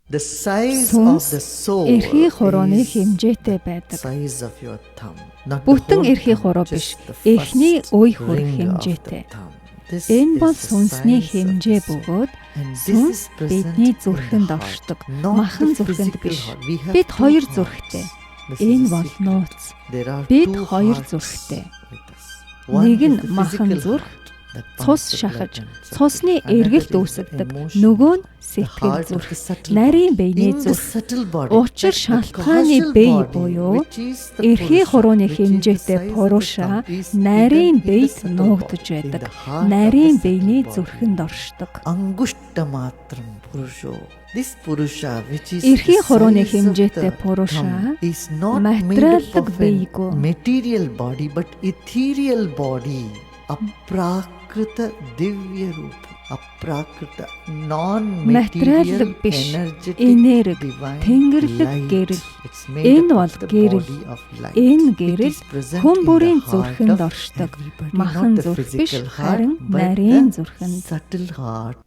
The size of Сүнс the soul эрхийн хурууны is хэмжээтэй байдаг. size of your thumb. Not the Бүтэн whole эрхийн thumb, хуруу биш, just the эхний first үе хүрэх ring of the хэмжээтэй. thumb. This Энэ is бол the сүнсний size of the хэмжээ soul. бөгөөд And this сүнс is present бидний in the зүрхэнд heart, оршдог. not Махан the зүрхэнд physical биш. heart. We have Бид two хоёр hearts. зүрхтэй. This is Энэ a бол secret. нууц. There are Бид two хоёр hearts зүрхтэй. with us. One Нэг is нь the махан physical зүрх, heart that цус pumps the blood шахаж, and circulates. цусны Another эргэлт is the үүсгэдэг. emotional Нөгөө нь heart, the сэтгэл heart of зүрх, the subtle нарийн body. биений In the зүрх. subtle body, Учир the шалтгааны causal бие body, буюу which is the эрхийн Purusha, хурууны which is the хэмжээтэй size of the Пуруша thumb, is hidden нарийн in the биед subtle нуугдаж body, in байдаг. the heart of the Нарийн subtle биений body. зүрхэнд оршдог. Angushta matram purusho. This purusha, which is Эрхийн the хурууны size of хэмжээтэй the Пуруша thumb, is not made up материаллык of a биегүй. material body, but ethereal body. Aprakrita divya rupa. Aprakrita, non-material, Материаллык биш, energetic, энерги, divine тэнгэрлэг light. гэрэл. It's made Энэ up бол of the гэрэл. body of light. Энэ It гэрэл is present хүн in the бүрийн heart зүрхэнд of оршдог. everybody, Махан not the зүрх биш, physical heart, харин but нарийн the зүрхэнд. subtle heart.